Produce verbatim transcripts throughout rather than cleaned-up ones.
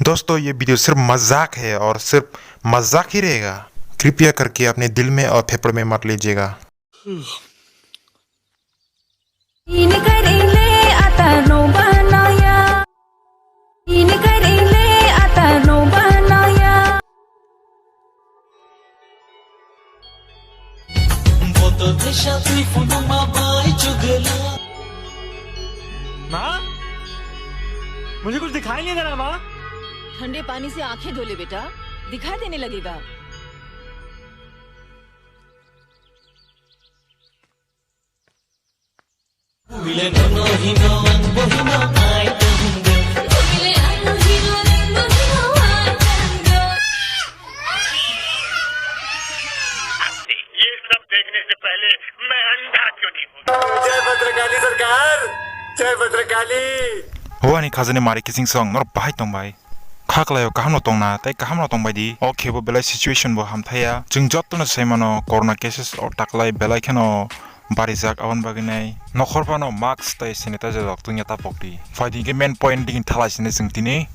दोस्तों, ये वीडियो सिर्फ मजाक है और सिर्फ मजाक ही रहेगा। कृपया करके अपने दिल में और फेफड़े में मत लीजिएगा। Ini kering le ata no banaya. Ini kering le ata no banaya. Boto desha twi phunuma bai chugla. माँ, मुझे कुछ दिखाई नहीं दे रहा माँ। ठंडे पानी से आंखें धो ले बेटा, दिखाई देने लगेगा। ये सब देखने से पहले मैं अंधा क्यों नहीं हूँ? जय भद्रकाली सरकार, जय Bhadrakali. Ho ani khajani mari kising song norok bahai tong bai. Kha kwlaio kaham no tongna tei kaham no tong bai di. O khe bo belai situation bo hamthaya. Chwng joto no sai mano corona cases o taklai belai kheno barijak, aboni bagwi nai nokhor phano mask tei sanitizer rok tungya tapok di. Phai di hinkhe main point digi thalai sini chwng tini.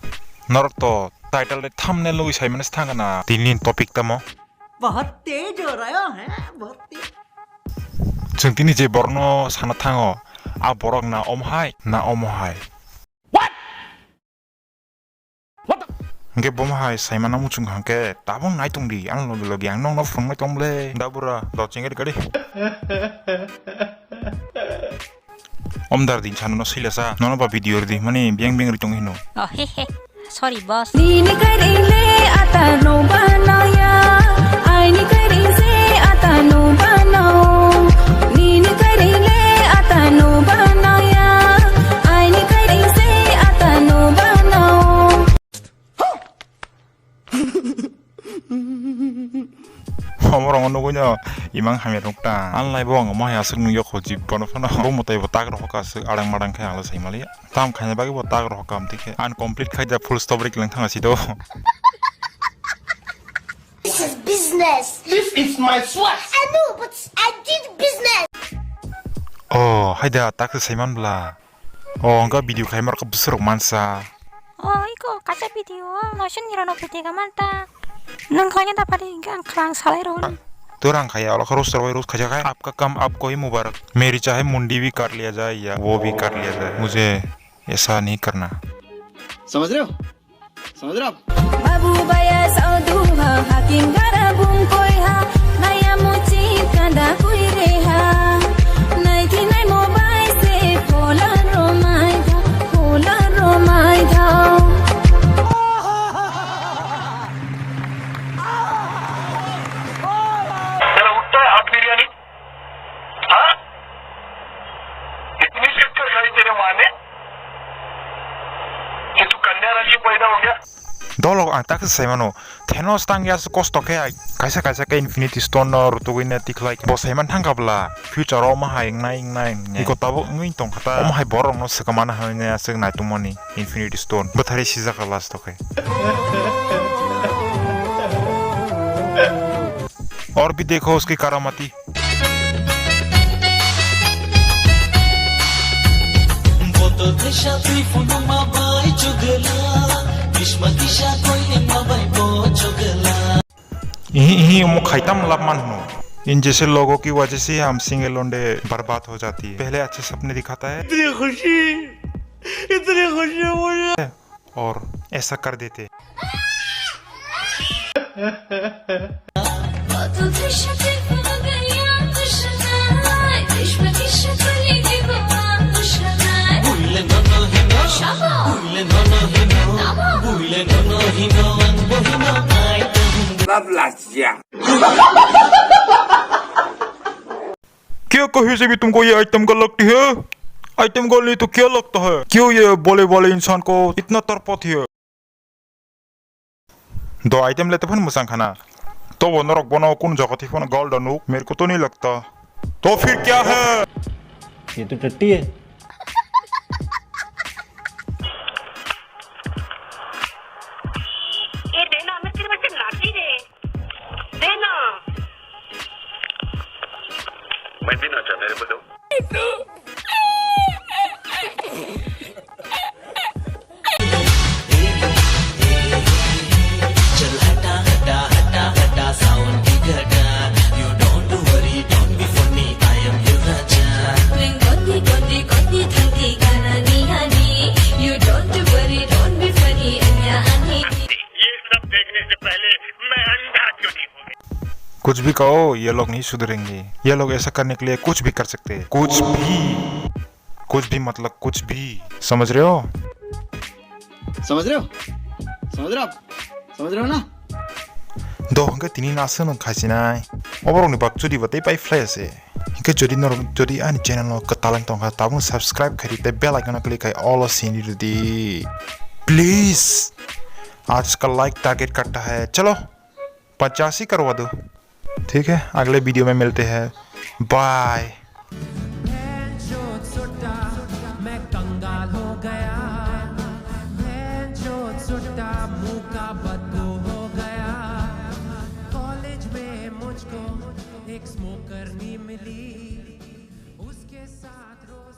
Norok to title tei thumbnail nugwi sai mano se thang na tini topic tamo. बहुत तेज हो रहा है, बहुत तेज। Chwng tini je borokno sana thango, a borok na omo hai, na omo hai. Hwnkhe bomo hai saimano muchung hwnkhe tabuk nai tong di, ang logi logi ang nokno phunuknai tong ble. Da bura, do chengri gari. Omdar din chano no silasa, nono ba video ridi, mani biang biang ri tong hino. Oh, he, he. Sorry, boss. Nini kering le ata no banaya, aini kering se ata no banao. Nini kering le ata no banaya, aini kering se ata no banao. Omo rong nugui no imang hamya rok ta. Ang lai bo ang omo hai aswk nugui yokho jip bono phano. Bo mwtai bo tak rok aswk adang madang khe ang le sai maliya. Tam khaina bagwi bo tak rok kam tikhe. An complete khai da full stop rik lang thang si do. This is business. This is my sweat. I know, but I did business. Oh, haida tak sai man bla. Oh, hwnkhe video khaima rok bwswk rok mansa. Oh, iko kaisa video, noising nirano video ka manta. Nang khlai da pari, hwnkhe ang khwlang salai rw. To rang khaya, alo khoro sar bai rus khaja khai. Apka kam apko hi mubarak. Meri chahe mundi bhi kar liya jaye ya wo bhi kar liya jaye. Mujhe aisa nahi karna. Samajh rahe ho? Samajh rahe ho? Babu baya saudu ha, hakim gara bum koi ha, naya muchi kanda koi re ha. Nai thi nai mobile se phola ro mai tha, phola ro mai tha. तेरा उठता है हाथ बिरयानी? हाँ? इतनी शक्कर खाई तेरे माँ ने कि तू कन्या राजी पैदा हो गया? Dolok ang tak sai mano. Thanos tang ya kosto khe ai. Kaisa kaisa khe Infinity Stone no rutugwi na tikhlai. Bo sai man thang kabla. Future o ma hai nai nai. Iko tabuk wngwi tong khata. Omo hai borok no swkang mana hai ne aswk nai tongmani Infinity Stone. Bwthari sijak last o khe. और भी देखो उसकी करामाती। Ihi, ihi, omo khaitam lab man hwno. In jaise logon ki wajah se hum single londe barbad ho jati hai. Pehle achhe sapne dikhata hai. इतनी खुशी, इतनी खुशी मुझे। और ऐसा कर देते। क्या कहे से भी तुमको ये आइटम गर्ल लगती है? आइटम गर्ल नहीं तो क्या लगता है? क्यों ये भोले भाले इंसान को इतना तरपत है? Do item le to phano mwchang khana. To bo norok bono kun jaga thik phano girl da nuk, mere ko to nahi lagta. To phir kya hai? ये तो टट्टी है। ए, देना, मैं तेरे बच्चे लाठी दे। देना। मैं भी नाचा, मेरे को दो। कुछ भी कहो, ये लोग नहीं सुधरेंगे। ये लोग ऐसा करने के लिए कुछ भी कर सकते हैं। कुछ भी। कुछ भी मतलब कुछ भी। समझ रहे हो? समझ रहे हो? समझ रहे हो आप? समझ रहे हो ना? Do hwnkhe tini no aswk no khaisinai. Oborokni bak chudi bo tei pai phlai se. Hwnkhe jodi norok jodi ani channel no kwtal wng tongkha, tabuk subscribe khaidi tei bell icon no click khai all o sini rwdi. Please. आज का like target करता है। चलो, पचासी करवा दो। ठीक है, अगले वीडियो में मिलते हैं। बाय। बहनचोद सुट्टा, मैं कंगाल हो गया। बहनचोद सुट्टा, मुंह का बदबू हो गया। कॉलेज में मुझको एक स्मोकर नहीं मिली, उसके साथ रोज